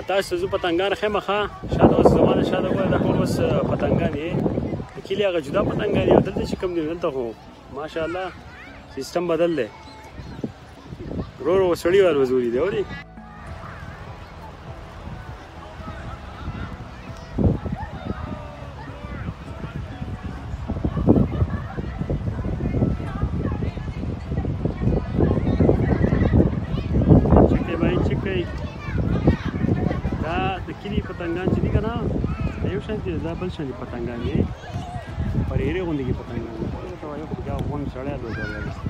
تاسو زه پتنګان ښیم ښه شاته اوس زما د شاته ګوره دا ټول اوس پتنګان دي. د کلي هغه جدا پتنګان دي، دلته چې کوم دي دلته خو ماشاءالله سیستم بدل دی. ورو ورو سړي والوزولي دي اوري. دا د کلي پتنګان چې دي که نه یو شان دي، دا بل شان دي پتنګان دي، پرېرې غوندې کې پتنګان دي. ته وایي خو بیا غونډ سړی الوزولی.